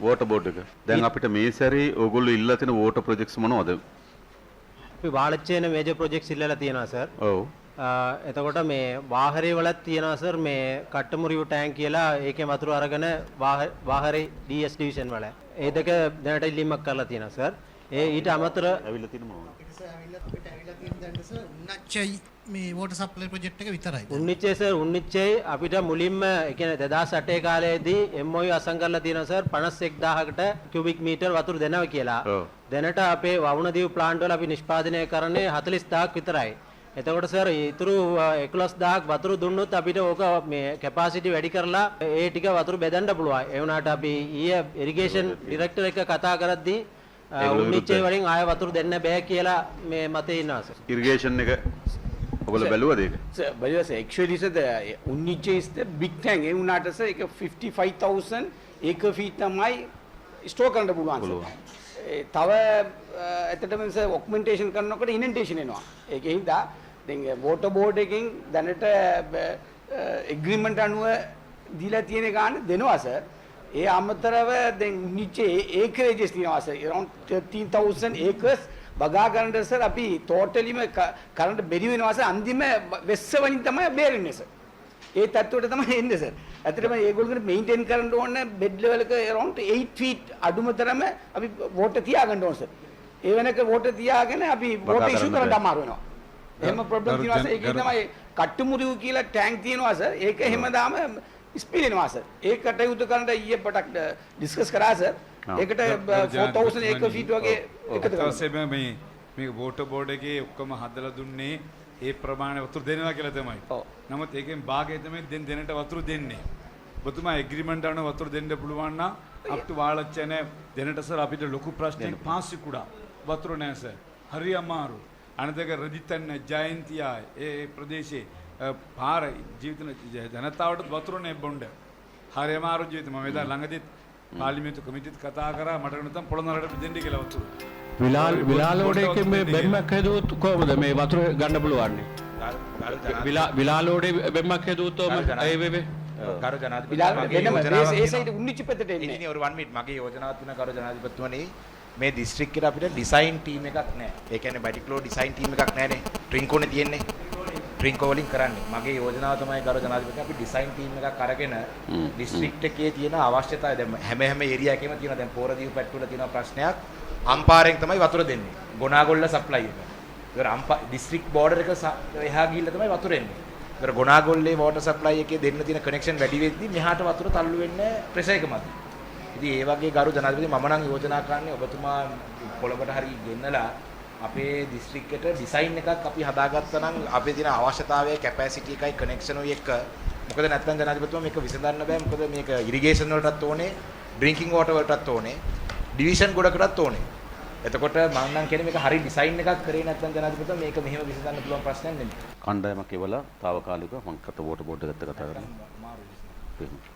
Water board එක. දැන් අපිට මේ සැරේ ඕගොල්ලෝ ඉල්ලලා තියෙන වෝටර් ප්‍රොජෙක්ට්ස් මොනවද? අපි වාලච්චේන මේජර් ප්‍රොජෙක්ට්ස් ඉල්ලලා තියෙනවා සර්. ඔව්. එතකොට මේ වාහරේ වලත් තියෙනවා සර්, මේ කට්ටමුරියු ටැංක් කියලා, ඒකේ වතුර අරගෙන වාහරේ DS division වල. ඒ දෙක දැනට ඉල්ලීමක් කරලා තියෙනවා සර්. ඒ ඊට අමතර ඇවිල්ලා තියෙන මොනවද? ඒක සර් ඇවිල්ලා, අපිට ඇවිල්ලා තියෙන දැනට සර් උන්නච්චයි මේ වෝටර් සප්ලයි ප්‍රොජෙක්ට් එක විතරයි දැන්. උන්නිච්චේ සර්, උන්නිච්චේ අපිට මුලින්ම ඒ කියන්නේ 2008 කාලයේදී MOU අසං කරලා තියෙනවා සර්, 51,000කට කියුබික් මීටර් වතුර දෙනවා කියලා. දැනට අපේ වවුනදීව් ප්ලාන්ට් වල අපි නිෂ්පාදනය කරන්නේ 40,000ක් විතරයි. එතකොට සර්, ඉතුරු 11,000ක් වතුර දුන්නොත් අපිට ඕක මේ කැපාසිටි වැඩි කරලා ඒ ටික වතුර බෙදන්න පුළුවන්. ඒ වුණාට අපි ඊයේ ඉරිගේෂන් ඩිරෙක්ටර් එක්ක කතා කරද්දී ඒගොල්ලෝ උන්නිච්චේ විරුද්ධයි. වලින් ආය වතුර දෙන්න බෑ කියලා මේ මතේ ඉන්නවා සර්. ඉරිගේෂන් එක ඔයගොල්ලෝ බැලුවද ඒක? Sir, but sir, actually sir, the Unniche is the big tank. ඒ වුණාට sir, ඒක 55,000 acre feet තමයි ස්ටෝර් කරන්න පුළුවන් සර්. පුළුවන්. ඒ තව ඇත්තටම සර්, ඔග්මන්ටේෂන් කරනකොට ඉනන්ඩේෂන් එනවා. ඒකේ හින්දා දැන් වෝටර් බෝඩ් එකෙන් දැනට ඇග්‍රීමන්ට් අනුව දීලා තියෙන ගාන දෙනවා සර්. ඒ අමතරව දැන් උන්නිච්චේ ඒකරේජස් තියෙනවා සර්. Around 13,000 acres වගා කරන්න සර්, අපි ටෝටලිම කරන්න බැරි වෙනවා සර්. අන්තිම වෙස්ස වලින් තමයි බේරෙන්නේ සර්. ඒ තත්ත්වයට තමයි එන්නේ සර්. ඇත්තටම ඒගොල්ලෝ මේන්ටේන් කරන්න ඕන බෙඩ් ලෙවල් එක around 8 feet අඩුම තරම අපි වෝටර් තියාගන්න ඕන සර්. ඒ වෙනක වෝටර් තියාගෙන අපි වෝටර් ඉෂු කරන්න කරන්න බෑ. අමාරු වෙනවා. එහෙම ප්‍රොබ්ලම් තියෙනවා සර්. ඒකේ තමයි කට්ටුමුරිව් කියලා ටැංක් තියෙනවා සර්. ඒක හැමදාම ස්පිල් වෙනවා සර්. ඒ කටයුතු කරන්න ඊයේ පටක් ඩිස්කස් කරා සර්. ඒකට 4000 acre feet වගේ එකතු කරනවා. වශයෙන්ම මේ මේ වෝටර් බෝඩ් එකේ ඔක්කොම හදලා දුන්නේ ඒ ප්‍රමාණය වතුර දෙනවා කියලා තමයි. නමුත් ඒකෙන් භාගය තමයි දැන් දෙනට වතුර දෙන්නේ. ඔබතුමා ඇග්‍රීමන්ට් අනුව වතුර දෙන්න පුළුවන් නම් අප් ටු වාලච්චන. දෙනට සර්, අපිට ලොකු ප්‍රශ්නයක් පාසි කුඩා වතුර නෑ සර්. හරි අමාරු. අනිත් එක රජිතන්න ජයන්තියා ඒ ප්‍රදේශයේ පාර ජීවිත ජනතාවට වතුර නෑ බොණ්ඩ. හරි අමාරු ජීවිත. මම එදා ළඟදිත් පාර්ලිමේන්තු කමිටිත් කතා කරා, මට නැත්නම් පොළොන්නරුවට දෙන්න කියලා වතුර. විලාල් විලාලෝඩ බොන්න එකේ වතුර මේ දෙන්න. බෙම්මක් හැදුවොත් කොහොමද මේ වතුර ගන්න පුළුවන්? ගරු විලාලෝඩේ බෙම්මක් හැදුවොත් කොහොමද? ඒ වේ වේ. ගරු ජනාධිපතිතුමනි, විලාල මගේ වෙනම යෝජනාවක් ඒ සයිඩ් තියෙනවා. උන්නිච්ච පැත්තට එන්නේ. ඉතින් ஒரு 1 මිනිට්, මගේ යෝජනාවක් තියෙනවා ගරු ජනාධිපතිතුමනි. මේ දිස්ත්‍රික්කෙට අපිට ඩිසයින් ටීම් එකක් නැහැ. ඒ කියන්නේ බැටික්ලෝ ඩිසයින් ටීම් එකක් නැහැනේ. ට්‍රින්කෝනේ තියෙන්නේ. ට්‍රින්කෝ වලින් කරන්නේ. මගේ යෝජනාව තමයි ගරු ජනාධිපති, අපි ඩිසයින් ටීම් එකක් අරගෙන දිස්ත්‍රික්ට් එකේ තියෙන අවශ්‍යතාවය දැන් හැම හැම ඒරියා එකේම තියෙනවා. දැන් පෝරදීව පැට්ටුවල තියෙන ප්‍රශ්නයක්, අම්පාරෙන් තමයි වතුර දෙන්නේ. ගොනාගොල්ල සප්ලයි එක. ඒතර අම්පා දිස්ත්‍රික්ට් බෝඩර් එක එහා ගිහිල්ලා තමයි වතුර එන්නේ. ඒතර ගොනාගොල්ලේ වෝටර් සප්ලයි එකේ දෙන්න තියෙන කනෙක්ෂන් වැඩි වෙද්දි මෙහාට වතුර තල්ලු වෙන්නේ ප්‍රෙෂර් එක මත. ඉතින් ඒ වගේ ගරු ජනාධිපති, මම නම් යෝජනා කරන්නේ ඔබතුමා කොළඹට හරි ගෙන්නලා අපේ දිස්ත්‍රික්කෙට ඩිසයින් එකක් අපි හදාගත්තා නම් අපේ තියෙන අවශ්‍යතාවය කැපැසිටි එකයි කනෙක්ෂන් උයි එක්ක. මොකද නැත්නම් ජනාධිපතිතුමා, මේක විසඳන්න බෑ. මොකද මේක ඉරිගේෂන් වලටත් ඕනේ, ඩ්‍රින්කින් වෝටර් වලටත් ඕනේ, ඩිවිෂන් ගොඩකටත් ඕනේ. එතකොට මම නම් කියන්නේ මේක හරි ඩිසයින් එකක් කරේ නැත්නම් ජනාධිපතිතුමා, මේක මෙහෙම විසඳන්න පුළුවන් ප්‍රශ්නයක් නෙමෙයි. කණ්ඩායමක් එවලා තාවකාලිකව මං කත වෝටර් බෝඩ් එකත් එක්ක කතා කරනවා. එහෙම.